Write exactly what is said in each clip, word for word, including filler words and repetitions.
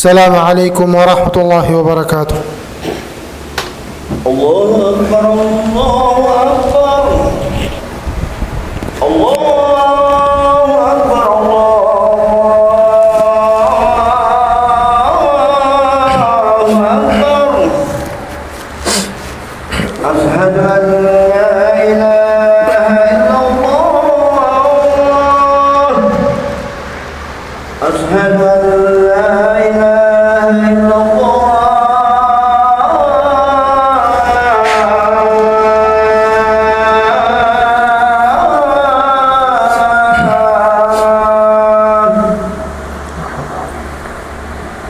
السلام عليكم ورحمة الله وبركاته. الله أكبر، الله أكبر. الله أكبر، الله أكبر. أشهد أن لا إله إلا الله. أشهد أن لا إله إلا الله.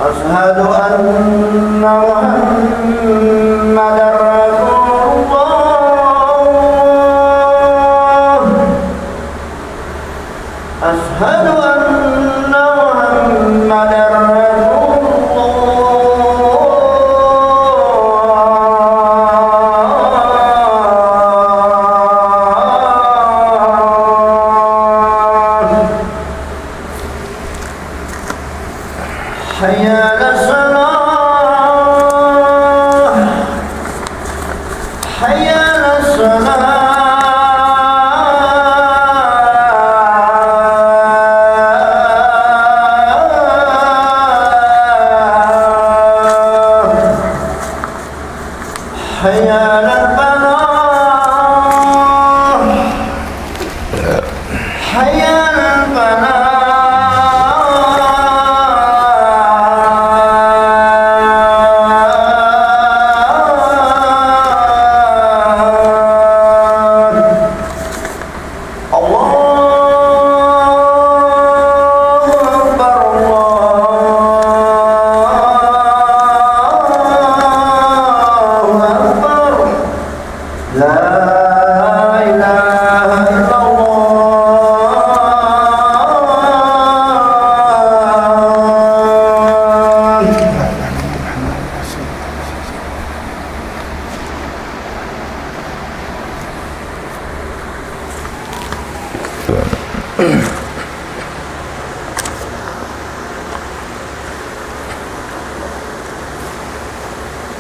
أشهد أن محمدا رسول الله. أشهد أن محمدا رسول الله. حي على الصلاة. حي على الصلاة. حي على الفلاح. حي على الفلاح. الله أكبر، الله أكبر. لا إله إلا الله.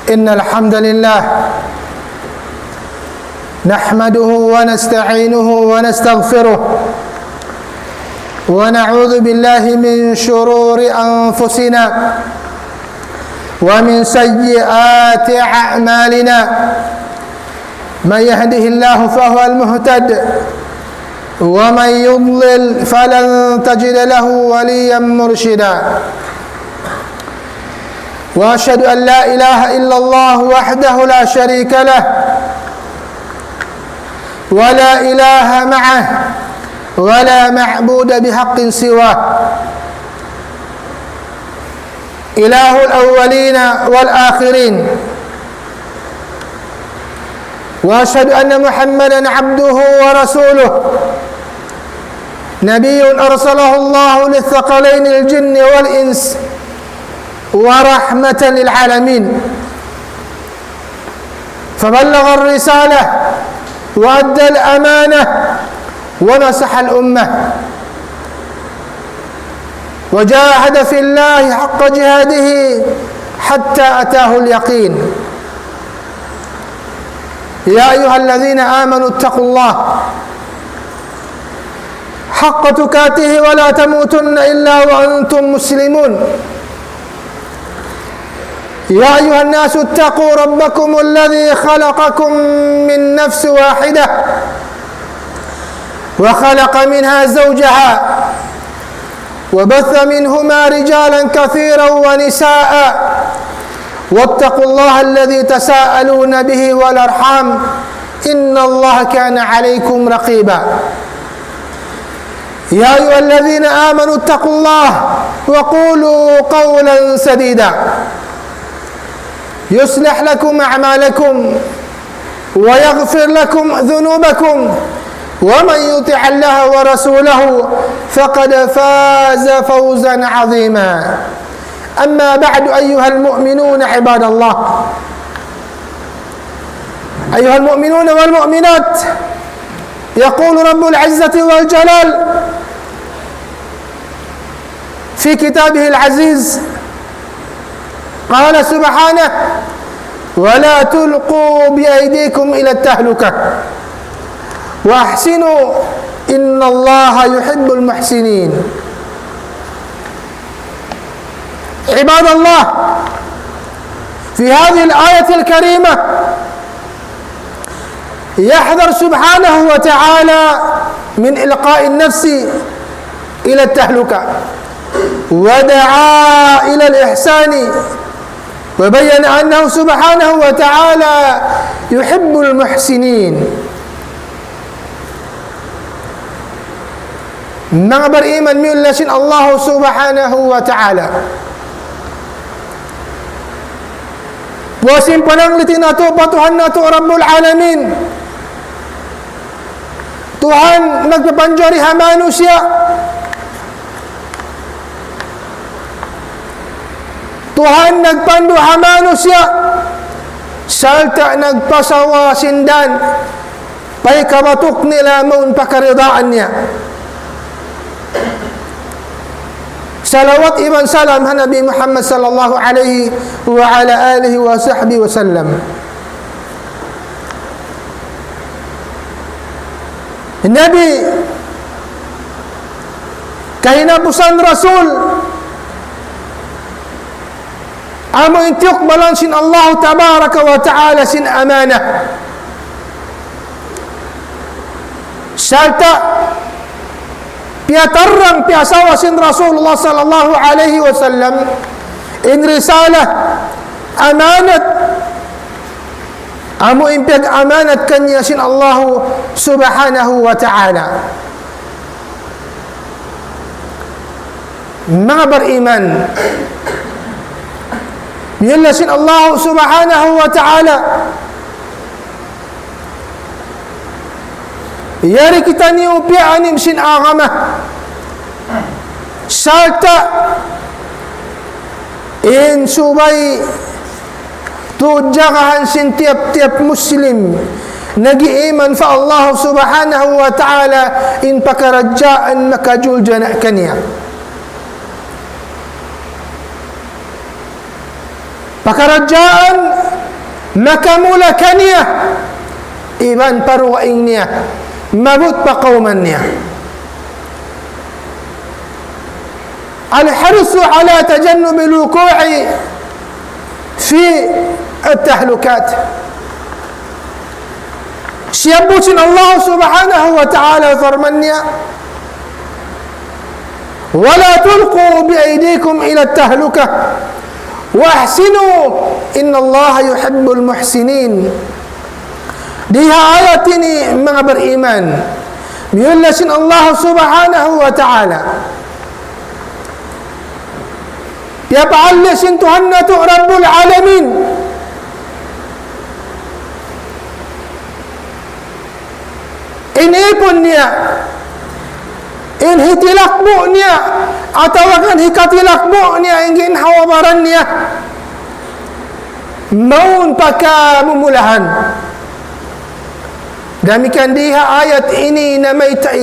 إن الحمد لله نحمده ونستعينه ونستغفره، ونعوذ بالله من شرور أنفسنا ومن سيئات أعمالنا. من يهده الله فهو المهتد، ومن يضلل فلن تجد له وليا مرشدا. وأشهد أن لا إله إلا الله وحده لا شريك له، ولا إله معه، ولا معبود بحق سواه. إله الأولين والآخرين. وأشهد أن محمدا عبده ورسوله، نبي أرسله الله للثقلين الجن والإنس ورحمة للعالمين، فبلغ الرسالة وأدى الأمانة ونصح الأمة وجاهد في الله حق جهاده حتى أتاه اليقين. يا أيها الذين آمنوا اتقوا الله حق تقاته ولا تموتن إلا وأنتم مسلمون. يا أيها الناس اتقوا ربكم الذي خلقكم من نفس واحدة وخلق منها زوجها وبث منهما رجالا كثيرا ونساء واتقوا الله الذي تساءلون به والأرحام إن الله كان عليكم رقيبا. يا أيها الذين آمنوا اتقوا الله وقولوا قولا سديدا يصلح لكم أعمالكم ويغفر لكم ذنوبكم ومن يطع الله ورسوله فقد فاز فوزا عظيما. أما بعد، أيها المؤمنون عباد الله، أيها المؤمنون والمؤمنات، يقول رب العزة والجلال في كتابه العزيز: قال سبحانه: ولا تلقوا بأيديكم إلى التهلكة وأحسنوا إن الله يحب المحسنين. عباد الله، في هذه الآية الكريمة يحذر سبحانه وتعالى من إلقاء النفس إلى التهلكة، ودعا إلى الإحسان، وبين أنه سبحانه وتعالى يحب المحسنين. Manga bariman, miyulliya sin Allah Subhanahu wa Ta'ala. Puas in panangliti natu' pa Tuhan natu' Rabbul Alamin. Tuhan nagpapanjari ha manusiya'. Tuhan nagpandu' ha manusiya'. Sarta' nagpasawa sin dan pa hikabatuk nila mawn pa karidaan niya. Salawat iban salam ha Nabi Muhammad sallallahu alayhi wa ala alihi wa sahbihi wa sallam. Nabi, kahinapusan Rasul, amu in tiyukbalan sin Allah Tabaraka wa Ta'ala sin amanah. Sarta' piyatarrang, piyasawa sin Rasulullah sallallahu alayhi wa sallam in risalah, amanat, amu in piyag-amanat kaniya sin Allah Subhanahu wa Ta'ala. Manga bariman, miyulliya sin Allah Subhanahu wa Ta'ala. Yari kitaniyu piyaanib sin agama. Sarta' in subay tuud jagahan sin tiyap-tiyap Muslim nag-iiman pa Allah Subhanahu wa Ta'ala in pakaradjaan makajuljana kaniya. Pakaradjaan makamula kaniya iban pa dugaing niya, maabut pa kawman niya. الحرص على تجنب الوقوع في التهلكات. Siyabbut sin Allah Subhanahu wa Ta'ala parman niya, ولا تلقوا بأيديكم إلى التهلكة وأحسنوا إن الله يحب المحسنين. Di ha ayat ini, manga bariman, miyulliya sin Allah Subhanahu wa Ta'ala. Piyapahalli' sin Tuhan natu' Rabbul Alamin in ipun niya, in hitilakbu' niya, atawa kan hikatilakbu' niya, in ginhawa-baran niya, mawn pa kamumulahan. Damikkiyan di ha ayat ini namayta',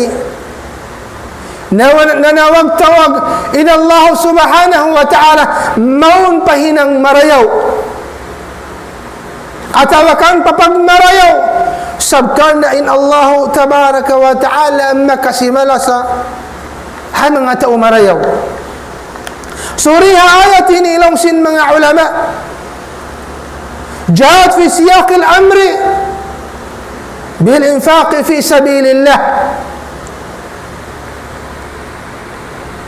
nawa-, nanawag-tawag in Allah Subhanahu wa Ta'ala mawn pa hinang marayaw. Atawa kan pa pagmarayaw, sabab karna' in Allahu Tabaraka wa Ta'ala makasi malasa ha manga tau marayaw. Sūng ha ayat ini laung sin manga ulama, جاءت في سياق الأمر بالإنفاق في سبيل الله.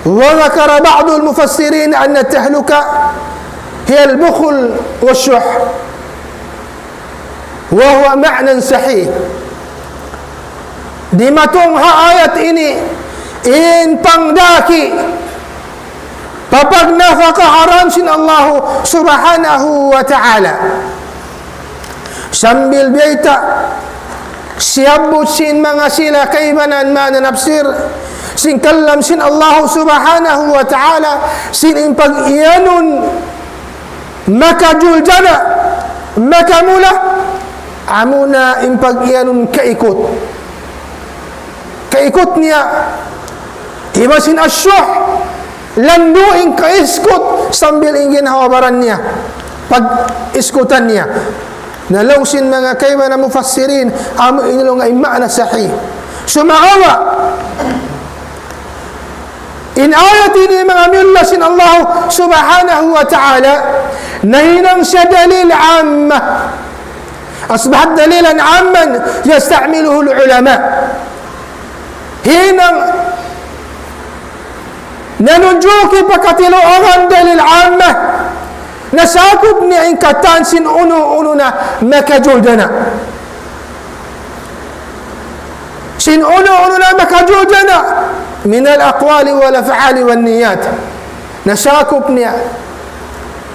وذكر بعض المفسرين أن التهلكة هي البخل والشح، وهو معنى صحيح. Dimatung ha ayat ini in pangdaki pa pagnapaka ha dān sin Allahu Subhanahu wa Ta'ala. Sambil biyayta', siyabbut sin manga sila kaibanan mananapsir sin kalam sin Allahu Subhanahu wa Ta'ala, sin in pag-iyanun makajuljana, makamula, amuna in pag-iyanun kaikut. Kaikut niya, iban sin الشح, Landu' in kaiskut sambil in ginhawa-baran niya, pag-iskutan niya. Na laung sin manga kaibanan mufassirin, amu ini laung in ma'na sahih. Sumagawa', in ayat ini manga miyulliya sin Allah subhanahu wa ta'ala, nahinang siya dalil amma. أصبحت دليلا عاما يستعمله العلماء. Hinang nanunjuki pa katiluagan dalil amma, nasakup niya in katan sin unu-unu na makajuljana'. Sin unu-unu na makajuljana', من الأقوال والأفعال والنيات. Nasakup niya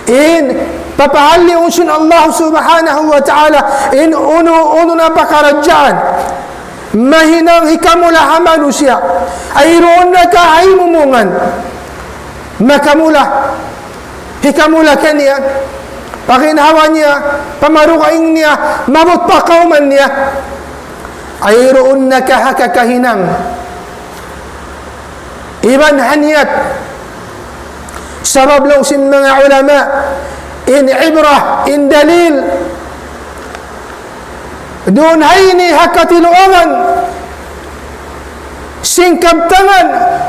in papahalliun sin Allah subhanahu wa ta'ala, in unu-unu na pakaradjaan mahinang hikamula ha manusiya'. Wayruun na ka ha imumungan makamula, hikamula kaniya, pa ginhawa niya, pa marugaing niya, maabut pa kawman niya. Wayruun na ka ha kakahinang iban ha niyat. Sabab laung sin manga ulama, in ibrah, in dalil, duun ha ini ha katiluagan sin kabtangan,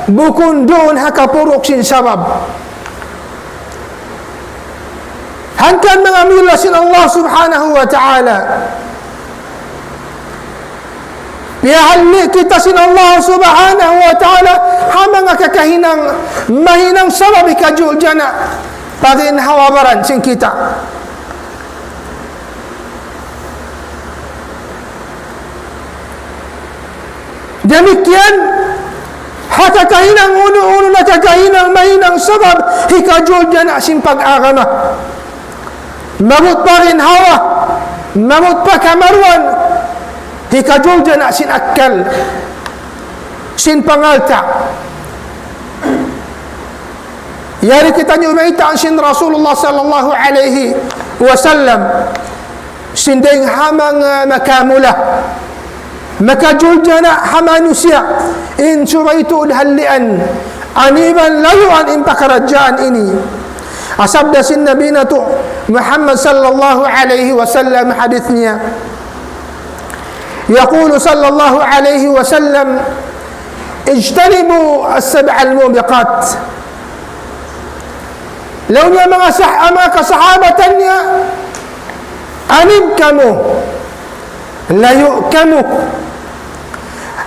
bukun duun ha kapuruk sin sabab. Hangkan manga miyulliya sin Allah subhanahu wa ta'ala, piyahalli' kita sin Allah subhanahu wa ta'ala ha manga kakahinang, mahinang sabab hikajuljana' pa ginhawa-baran sin kita. Damikkiyan ha kakahinang unu-unu na kakahinang mahinang sabab hikajuljana' sin pag-agama. Maabut pa ginhawa, maabut pa kamaruan, hikajuljana' sin akkal, sin pangalta'. Yari kitaniyu baytaan sin Rasulullah sallallahu alayhi wasallam, sin dayng ha manga makamula, makajuljana' ha manusiya', in subay tuud hallian, iban layuan in pakaradjaan ini. Sabda sin Nabi natu' Muhammad sallallahu alayhi wasallam, hadith niya, يقول صلى الله عليه وسلم: اجتنبوا السبع الموبقات. Laung niya manga sah-, manga kasahabatan niya, anib kamu, layu' kamu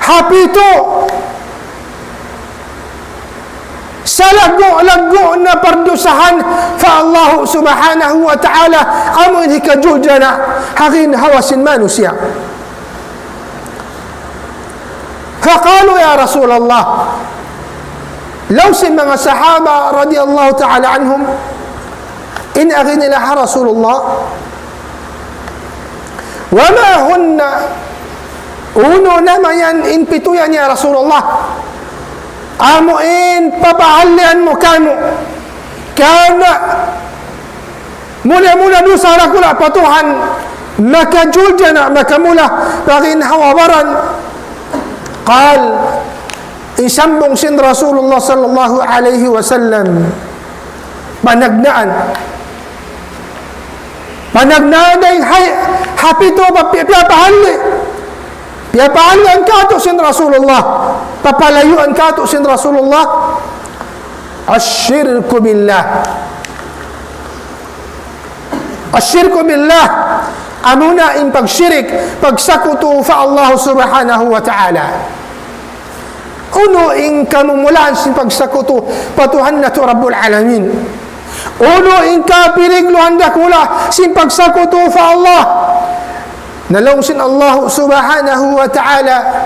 ha pitu salaggu'-laggu' na pardusahan pa Allah subhanahu wa ta'ala, amu in hikajuljana' ha ginhawa sin manusiya'. فقالوا يا رسول الله. Laung sin manga sahaba radiyallahu ta'ala anhum, in agi nila, ha Rasulullah, وما هن, unu na mayan in pitu yan ya Rasulullah? Amu in papahallian mu kāmu'. Karna' mula-mula dusa dakula' pa Tuhan, makajuljana', makamula pa ginhawa-baran. قال, in sambung sin Rasulullah sallallahu alayhi wasallam, panagnaan. Panagnaan dayng ha, ha pitu pa pi-, piyapahalli'. Piyapahallian kātu' sin Rasulullah. Papalayuan kātu' sin Rasulullah. الشرك بالله. الشرك بالله. Amuna in pagshirik, pagsakutu pa Allah subhanahu wa ta'ala. Unu in kamumulaan sin pagsakutu pa Tuhan natu' Rabbul Alamin? Unu in kapiligruhan dakula' sin pagsakutu pa Allah? Na laung sin Allah subhanahu wa ta'ala,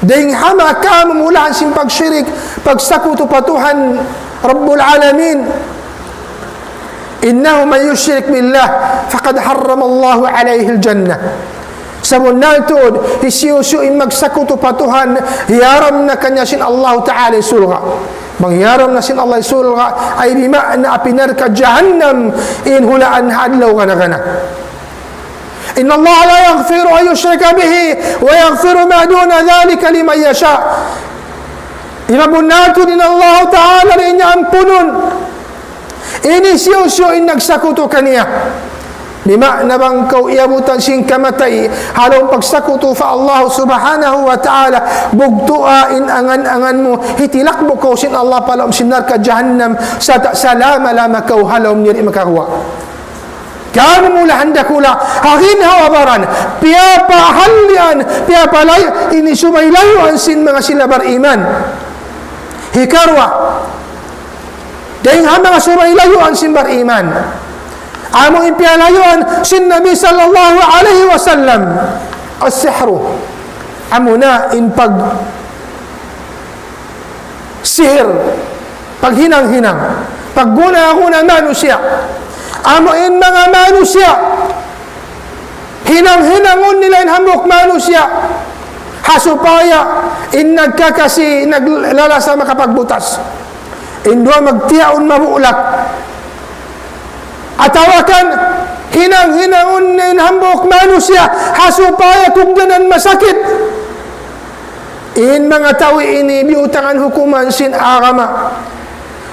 dayng ha manga kamumulaan sin pagshirik, pagsakutu pa Tuhan Rabbul Alamin, إنه من يشرك بالله فقد حرم الله عليه الجنة. Sabunnal tuud, hisiyu-siyu in magsakutu pa Tuhan, hiyaram na kaniya sin Allahu Ta'ala in surga'. Bang hiyaram na sin Allah in surga', ay bima'na api narka' jahannam in hulaan ha adlaw gana-gana. إن الله لا يغفر أن يشرك به ويغفر ما دون ذلك لمن يشاء. Ipabunnal tuud in Allah Ta'ala di' niya ampunun in hisiyu-siyu in nagsakutu kaniya. Di' na bang kaw iyabutan sin kamatay, ha lawm pagsakutu pa Allah Subhanahu wa Ta'ala, bugtua in angan-angan mu, hitilakbu' kaw sin Allah pa lawm sin narka' jahannam, sa' ta-, salama-lama kaw ha lawm niya di' makaguwa'. Kamumulahan dakula', ha ginhawa-baran, piyapahalian, piyapalay-, ini subay layuan sin manga sila bariman. Hikaruwa, dayng ha manga subay layuan sin bariman. Amu in piyalayuan sin Nabi sallallahu alayhi wasallam. As-sihru. Amu na in pag-, sihir, paghinang-hinang, pagguna-guna manusiya'. Amu in manga manusiya', hinang-hinangun nila in hambuuk manusiya'. Ha supaya in nagkakasi, naglalasa makapagbutas. In duwa magtiyaun mabulak. Atawa kan hinang-hinangun in hambuuk manusiya', ha supaya kugdanan masakit. In manga tau ini biyutangan hukuman sin agama.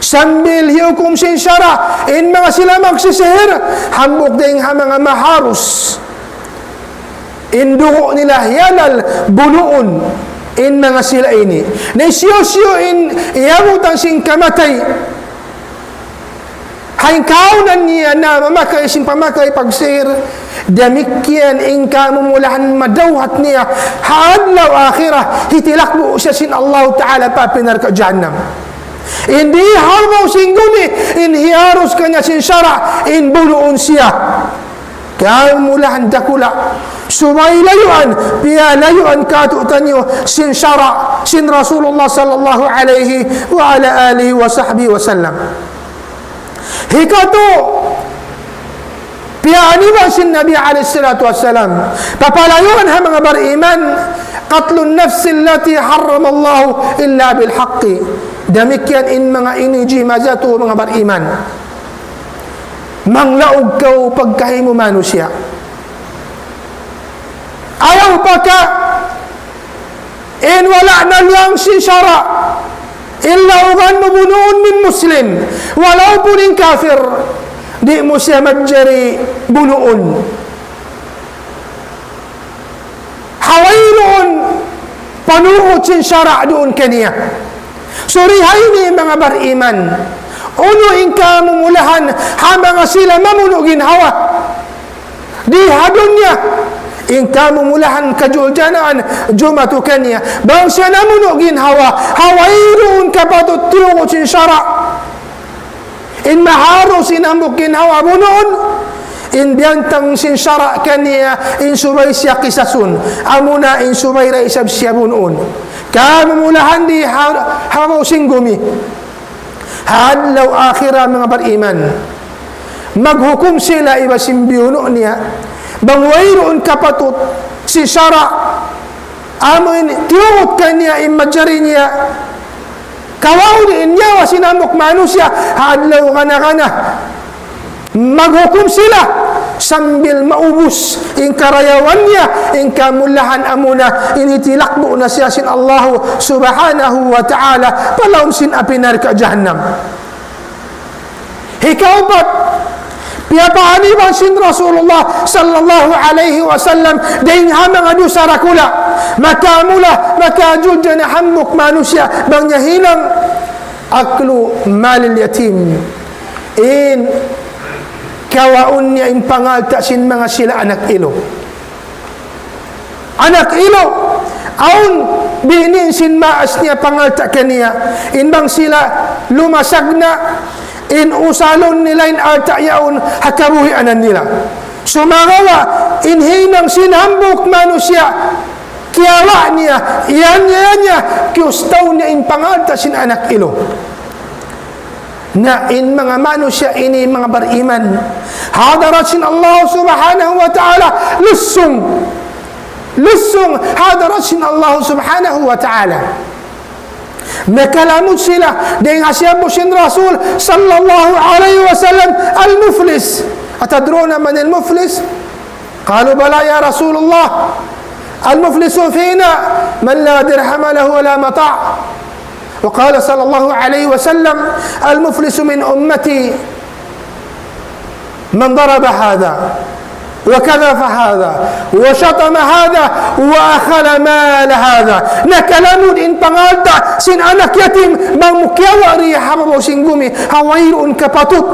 Sambil hiyukum sin sara', in manga sila magsisihir, hambuuk dayng ha manga maharus. In dugu' nila hiyalal bunuun, in manga sila ini. Na hisiyu-siyu in iyabutan sin kamatay. Ha in kaawnan niya na mamakay sin pamakay pagsihir, damikkiyan in kamumulahan madawhat niya, ha adlaw akhirat, hitilakbu' siya sin Allah Ta'ala pa api narka' jahannam. In di' ha babaw sin gumi, in hiharus kaniya sin sara', in bunuun siya. Kamumulahan dakula', subay layuan, piyalayuan kātu'niyu sin sara', sin Rasulullah sallallahu alayhi wa ala alihi wa sahbihi wa sallam. Hikatu, piyaaniban sin Nabi alayhi salatu wassalam, papalayuan ha manga bariman, قتل النفس التي حرم الله إلا بالحق. Damikkiyan in manga ini jimajatu manga bariman. Manglaug kaw pagkahi mu manusiya'. Ayaw pa ka in wala' naliyang sin sara', in laugan mu bunuun min Muslim, walaupun in kafir, di' mu siya manjari bunuun. Ha wayruun panuhut sin sara' duun kaniya. Surihay ini manga bariman. Unu in kamumulahan ha manga sila mamunu' ginhawa. Di ha dunya, in kamumulahan kajuljanaan jumatu kaniya. Bang siya namunu' ginhawa, ha wayruun kapatut tiyugut sin sara'. In maharus in hambuuk ginhawa bunuun, in biyantang sin sara' kaniya, in subay siya kisasun. Amuna in subay da isab siya bunuun. Kamumulahan di ha, ha babaw sin gumi. Ha adlaw akhirat manga bariman. Maghukum sila iban sin biyunu' niya. Bang wayruun kapatut sin sara'. Amu in tiyugut kaniya in manjari niya. Kawaun in nyawa sin hambuuk manusiya', ha adlaw kana-kana. Maghukum sila sambil maubus in karayawan niya, in kamulahan amuna, in hitilakbu' na siya sin Allahu subhanahu wa ta'ala, pa lawm sin api narka' jahannam. Hikaupat, piyapaaniban sin Rasulullah sallallahu alayhi wasallam, dayng ha manga dusa dakula', makamula, makajulja na hambuuk manusiya', bang niya hinang, aklu malil yatim. In kawaun niya in pangalta' sin manga sila anak ilu. Anak ilu, awn bini' sin maas niya pangalta' kaniya, in bang sila lumasag na, in usalun nila in alta' yaun ha kabuhianan nila. Sumagawa', in hinang sin hambuuk manusiya', kiyawa' niya, iyan niya, iyan niya, kiyustaw niya in pangalta' sin anak ilu. Na in manga manusiya' ini manga bariman. Hadarat sin Allah subhanahu wa ta'ala, lusung. Lusung, hadarat sin Allah subhanahu wa ta'ala. Nakalamud sila, dayng ha siyabbut sin Rasul sallallahu alayhi wasallam, المفلس. أتدرون من المفلس؟ قالوا: بلى يا رسول الله، المفلس فينا من لا درهم له ولا متاع. وقال صلى الله عليه وسلم: المفلس من أمتي من ضرب هذا وقذف هذا وشتم هذا وأكل مال هذا. Nakalamud in pangalta' sin anak yatim, bang mu kiyawa' di ha babaw sin gumi, ha wayruun kapatut.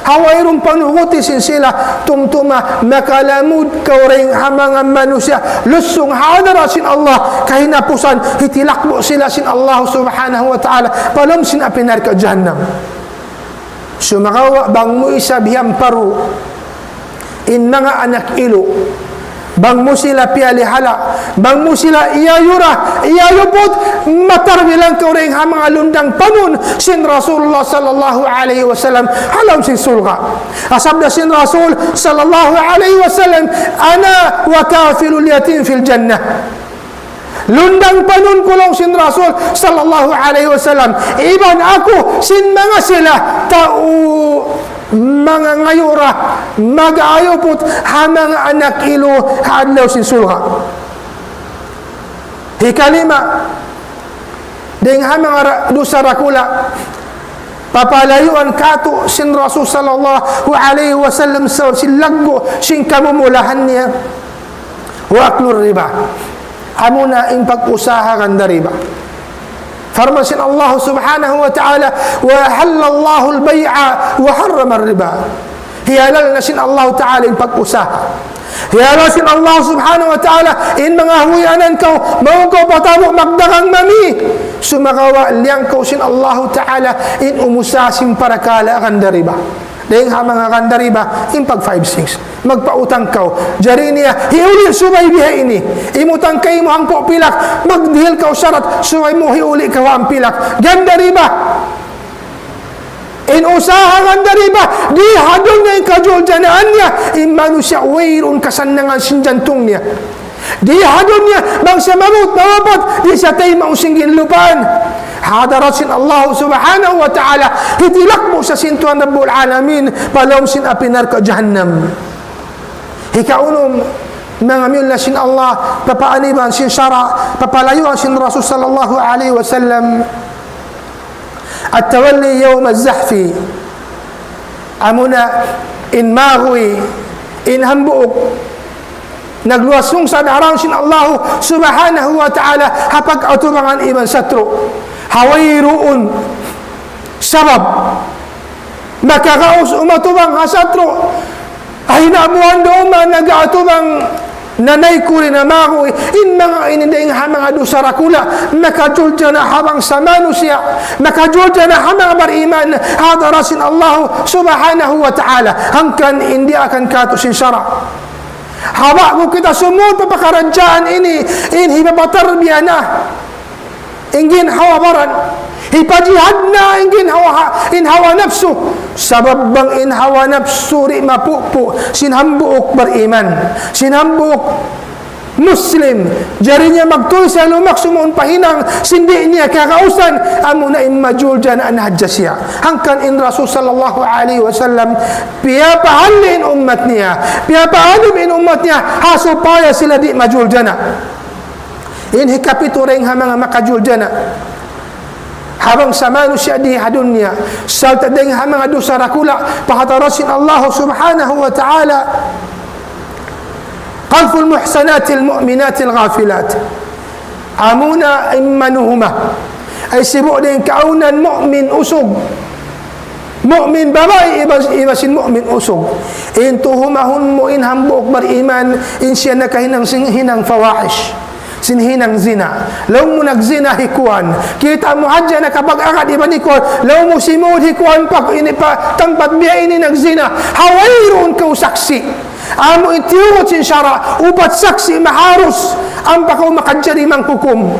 Ha wayruun panuhuti sin sila, tumtuma, makalamud kaw dayn ha manga manusiya', lusung ha hadarat sin Allah, kahinapusan, hitilakbu' sila sin Allah subhanahu wa ta'ala, pa lawm sin api narka' jahannam. Sumagawa' bang mu isab hiyamparu in manga anak ilu', bang mu sila piyalihala', bang mu sila iyayura, iyayuput, matarbilang kaw dayn ha manga lundang panun sin Rasulullah sallallahu alayhi wasallam, ha lawm sin surga'. Sabda sin Rasul sallallahu alayhi wasallam, أنا وكافل اليتيم في الجنة. Lundang panun ku laung sin Rasul sallallahu alayhi wasallam, iban aku sin manga sila tau mangangayura, mag-ayuput ha manga anak ilu' ha adlaw sin surga'. Hikalima, dayn ha manga ra-, dusa dakula', papalayuan katu' sin Rasul sallallahu alayhi wasallam sa-, sin laggu' sin kamumulahan niya. وأكل الربا. Amuna in pag-usaha ganda riba. Parman sin Allah subhanahu wa ta'ala, وأحل الله البيع وحرم الربا. Hihalal na sin Allah ta'ala in pag-usaha. Hihalal sin Allah subhanahu wa ta'ala in manga huyanan kaw, bang kaw patabu' magdagang mami. Sumagawa' liyangkaw sin Allah ta'ala in umusaha sin parakala' ganda riba. Dayn ha manga ganda riba, in pag five six. Magpautang kaw. Jari niya, hiuli' subay biha ini. Imutang kaymu hangpu' pilak, magdihil kaw sarat, subay mu hiuli' kaw hangpu' pilak. Ganda riba. In usaha ganda riba, di ha dunya in kajuljanaan niya, in manusiya' wayruun kasannangan sin jantung niya. Di ha dunya, bang siya mabuut, mawapat, di' siya taymaun sin ginlupaan. Hadarat sin Allah subhanahu wa ta'ala, hitilakbu' siya sin Tuhan Rabbul Alamin, pa lawm sin api narka' jahannam. Hikaunum, manga miyulliya sin Allah, papaaniban sin sara', papalayuan sin Rasul sallallahu alayhi wasallam. التولي يوم الزحف. Amuna in maguy, in hambuuk, nagluwas sungsad ha dān sin Allah subhanahu wa ta'ala, ha pag-atubangan iban satru'. Ha wayruun sabab makagaus umatubang ha satru'. Ay na buwan duun man nag-aatubang nanay kuri na maguy, in manga ini dayn ha manga dusa dakula', makajuljana ha bangsa manusiya', makajuljana ha manga bariman, ha hadarat sin Allah subhanahu wa ta'ala, hangkan in diyaakan katu' sin sara'. Ha ba'gu kita sumud pa pakaradjaan ini, in hipapatarbiya na in ginhawa-baran. Hipajihad na in ginhawa, in hawa napsu. Sabab bang in hawa napsu di' mapupu' sin hambuuk bariman, sin hambuuk Muslim, jari niya magtuy siya lumaksu mawn pa hinang sin di' niya kagausan, amuna in majuljana na hadja siya. Hangkan in Rasul sallallahu alayhi wasallam, piyapahalli' in ummat niya, piyapahalli' in ummat niya, ha supaya sila di' majuljana. In hikapitu dayn ha manga makajuljana ha bangsa manusiya' di ha dunya, sarta' dayn ha manga dusa dakula' pa hadarat sin Allah subhanahu wa ta'ala. قذف المحصنات المؤمنات الغافلات. Amuna in manuhuma, ay sibu' dayn kaawnan mu'min usug, mu'min babai iban, iban sin mu'min usug. In tuhumahun mu in hambuuk bariman, in siya nakahinang sin hinang fawahish, sin hinang zina. Laung mu nagzina hi kuwan. Kita' mu hadja nakapag-agad iban hi kuwan. Laung mu simud hi kuwan pa ini pa tampat biya' ini nagzina. Ha wayruun kaw saksi'. Amu in tiyugut sin sara', upat saksi' maharus ampa kaw makajari manghukum.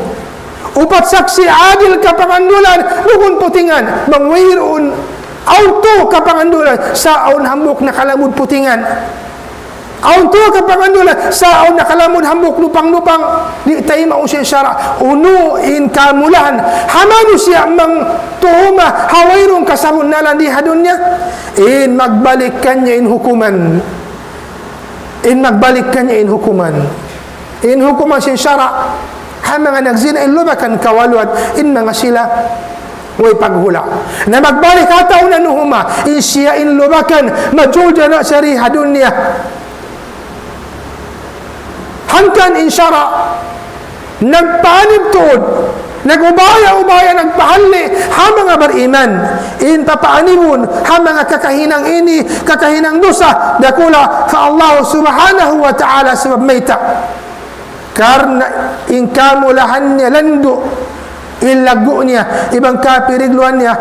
Upat saksi' adil kapangandulan, bukun putingan. Bang wayruun, awn tū kapangandulan, sa' awn hambuuk nakalamud putingan. Awn tū kapangandulan, sa' awn nakalamud hambuuk lupang-lupang. Di' taymaun sin sara'. Unu in kamulahan ha manusiya' mangtuhuma ha wayruun kasabunnalan di ha dunya? In magbalik kaniya in hukuman. In magbalik kaniya in hukuman. In hukuman sin sara', Ha manga nagzina in lubakan kawaluan, in manga sila way paghula'. Na magbalik ha tau na nuhuma, in siya in lubakan, majuljana' sari ha dunya. Hangkan in sara', nagpaanib tuud, nag-ubaya-ubaya, nagpahalli', ha manga bariman, in papaanibun, ha manga kakahinang ini, kakahinang dusa, dakula', pa Allah Subhanahu wa Ta'ala, sabab mayta'. Karna' in kamulahan niya landu', in laggu' niya, iban kapirigluan niya,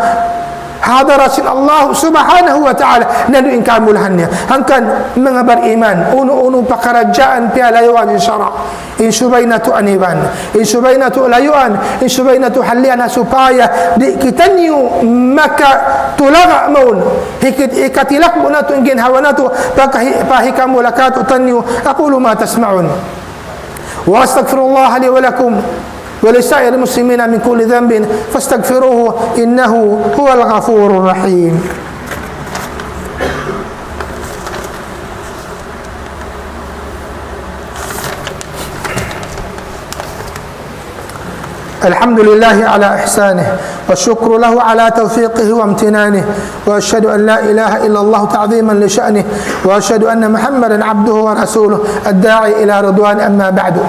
ha hadarat sin Allah Subhanahu wa Ta'ala, landu' in kamulahan niya. Hangkan, manga bariman, unu-unu pakaradjaan piyalayuan sin sara'. In subay natu' aniban, in subay natu' layuan, in subay natu' hallian ha supaya di' kitaniyu makatulaga' mawn. Hikit-, hikatilak mu natu' in ginhawa natu', pakahi-, pahikamula katu' taniyu. أقول ما تسمعون. وأستغفر الله لي ولكم ولسائر المسلمين من كل ذنب فاستغفروه إنه هو الغفور الرحيم. الحمد لله على إحسانه، والشكر له على توفيقه وامتنانه، وأشهد أن لا إله إلا الله تعظيما لشأنه، وأشهد أن محمدا عبده ورسوله الداعي إلى رضوانه، أما بعد.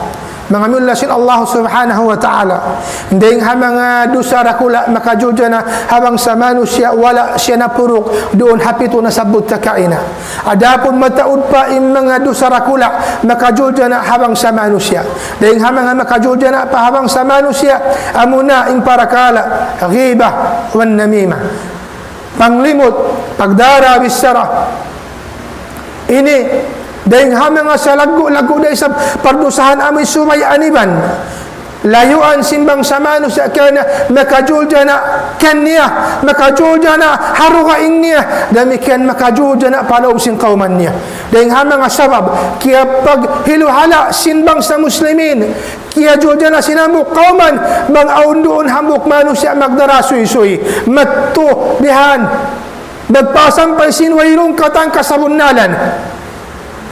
Manga miyulliya sin Allah Subhanahu wa Ta'ala, dayng ha manga dusa dakula' makajuljana' ha bangsa manusiya' wala' siya napuruk duun ha pitu nasabbut ta kaina. Adapun mataud pa in manga dusa dakula' makajuljana' ha bangsa manusiya'. Dayng ha manga makajuljana' pa ha bangsa manusiya', amuna in parakala' ghiba wan namima. Panglimut, pagdara bichara. Ini, dayng ha manga salaggu'-laggu' da isab pardusahan amu in subay aniban. Layuan sin bangsa manusiya' kaniya makajuljana' kaniya, makajuljana' ha dugaing niya, damikkiyan makajuljana' pa lawm sin kawman niya. Dayng ha manga sabab, kiyapaghiluhala' sin bangsa muslimin, kiyajuljana' sin hambuuk kawman, bang awn duun hambuuk manusiya' magdara suysuy, mattu bihan, magpasampay sin wayruun katan kasabunnalan.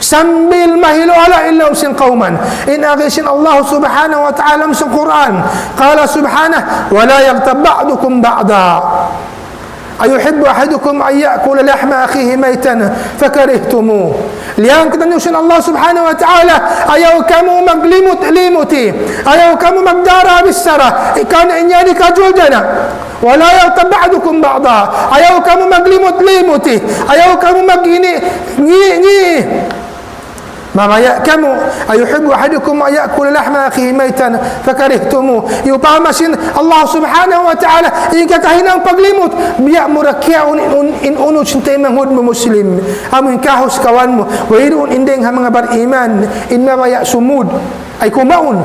Sambil mahiluhala' in lawm sin kawman. In agi sin Allah Subhanahu wa Ta'ala ha Qur'an. قال سبحانه: ولا يغتب بعضكم بعضا أيحب أحدكم أن يأكل لحم أخيه ميتا فكرهتموه. Liyang kitaniyu sin Allah Subhanahu wa Ta'ala, ayaw kamu maglimut-limuti, ayaw kamu magdara bichara, ikan inyani kajuljana'. ولا يغتب بعضكم بعضا. Ayaw kamu maglimut-limuti. Ayaw kamu mag-ini, ngi-, ngi-. Mabaya' kamu, أيحب أحدكم أن يأكل لحم أخيه ميتا فكرهتموه. Iyupama sin Allah Subhanahu wa Ta'ala, in kakahinang paglimut, biya' mu da kiyaun in, un-, in unud sin taymanghud mu Muslim. Amu in kahus kawan mu, wayruun in dayng ha manga bariman, in mabaya' sumud. Ay kumaun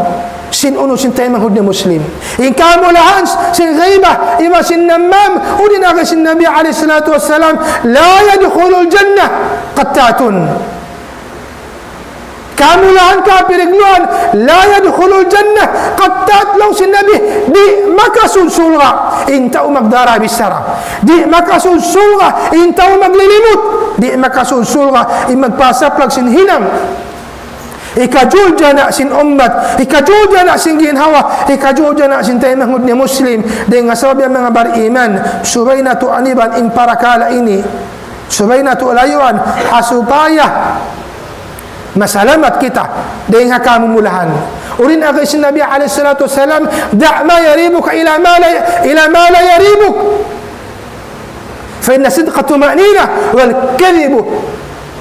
sin unud sin taymanghud niya Muslim. In kamulahan sin ghiba, iban sin namam, unu in agi sin Nabi alayhi salatu wassalam, لا يدخل الجنة قتات. Kamulahan kapirigluan, لا يدخل الجنة قتات laung sin Nabi, di' makasud surga' in tau magdara bichara. Di' makasud surga' in tau maglilimut. Di' makasud surga' in magpasaplag sin hinang. Hikajuljana' sin ummat, hikajuljana' sin ginhawa, hikajuljana' sin taymanghud niya Muslim. Dayng ha sabab yan manga bariman, subay natu' aniban in parakala' ini. Subay natu' layuan, ha supaya masalamat kita dayng ha kamumulahan. Unu in agi sin Nabi alayhi salatu wassalam, دع ما يريبك إلى ما لا، إلى ما لا يريبك. فإن الصدق طمأنينة والكذب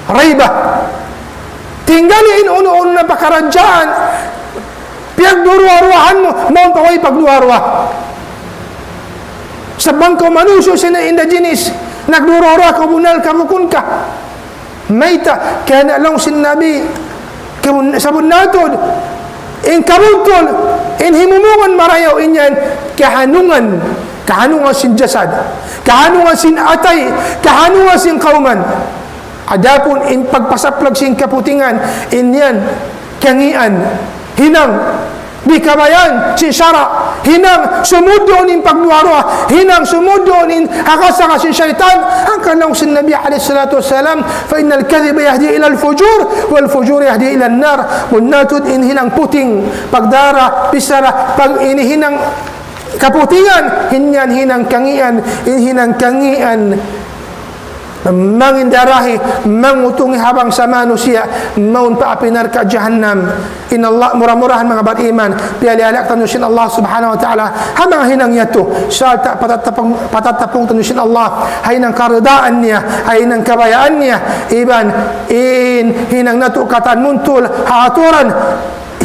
ريبة. Tinggali in unu-unu na pakaradjaan piyagduruwa-ruwahan mu, mawn pa way pagduwa-ruwa. Sa' bang kaw manusiya' sin inda jinis, nagduruwa-ruwa kaw, bunnal ka, bukun ka. Mayta', karna' laung sin Nabi, kabun-, sabunnal tuud, in kabuntul, in himumungan marayaw in yan, kahanungan, kahanungan sin jasad, kahanungan sin atay, kahanungan sin kawman. Adapun in pagpasaplag sin kaputingan, in yan, kangian, hinang, di' kabayaan sin sara', hinang sumud duun in pagduwa-ruwa, hinang sumud duun in hakas-hakas sin saytan, hangkan laung sin Nabi alayhi salatu wassalam, فإن الكذب يهدي إلى الفجور، والفجور يهدي إلى النار. Bunnal tuud in hinang puting, pagdara, bichara, pag ini hinang kaputingan, in yan hinang kangīan, in hinang kangīan mangindarahi, mangutungi ha bangsa manusiya', mawn pa api narka' jahannam. In Allah, mura-murahan manga bariman, piyaliyalak taniyu sin Allah subhanahu wa ta'ala ha manga hinang yadtu, sarta' patatapung, patatapung taniyu sin Allah ha hinang karidaan niya, ha hinang kabayaan niya, iban in hinang natu' katan muntul ha aturan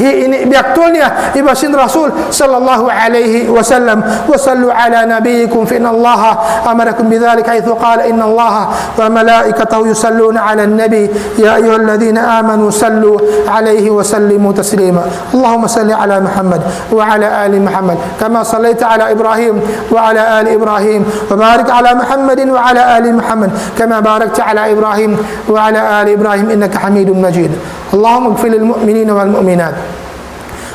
hi ini biyaktul niya iban sin Rasul sallallahu alayhi wasallam. وصلوا على نبيكم فإن الله أمركم بذلك، حيث قال: إن الله وملائكته يصلون على النبي، يا أيها الذين آمنوا صلوا عليه وسلموا تسليما. اللهم صل على محمد وعلى آل محمد كما صليت على إبراهيم وعلى آل إبراهيم، وبارك على محمد وعلى آل محمد كما باركت على إبراهيم وعلى آل إبراهيم إنك حميد مجيد. اللهم اغفر للمؤمنين والمؤمنات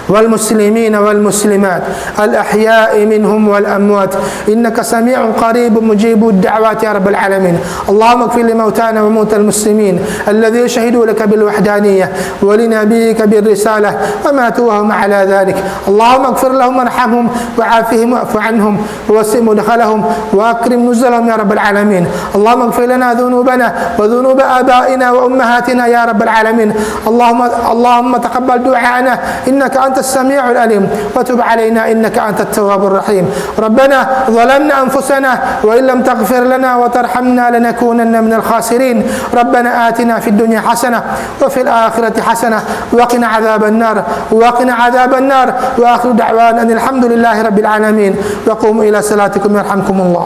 والمسلمين والمسلمات الأحياء منهم والأموات إنك سميع قريب مجيب الدعوات يا رب العالمين. اللهم اغفر لموتانا وموتى المسلمين الذين شهدوا لك بالوحدانية ولنبيك بالرسالة وماتوا وهم على ذلك. اللهم اغفر لهم وارحمهم وعافهم واعف عنهم ووسع مدخلهم وأكرم نزلهم يا رب العالمين. اللهم اغفر لنا ذنوبنا وذنوب آبائنا وأمهاتنا يا رب العالمين. اللهم، اللهم تقبل دعاءنا إنك أنت السميع العليم، وتب علينا إنك أنت التواب الرحيم. ربنا ظلمنا أنفسنا وإن لم تغفر لنا وترحمنا لنكونن من الخاسرين. ربنا آتنا في الدنيا حسنة وفي الآخرة حسنة وقنا عذاب النار، وقنا عذاب النار. وآخر دعوانا أن الحمد لله رب العالمين. وقوموا إلى صلاتكم يرحمكم الله.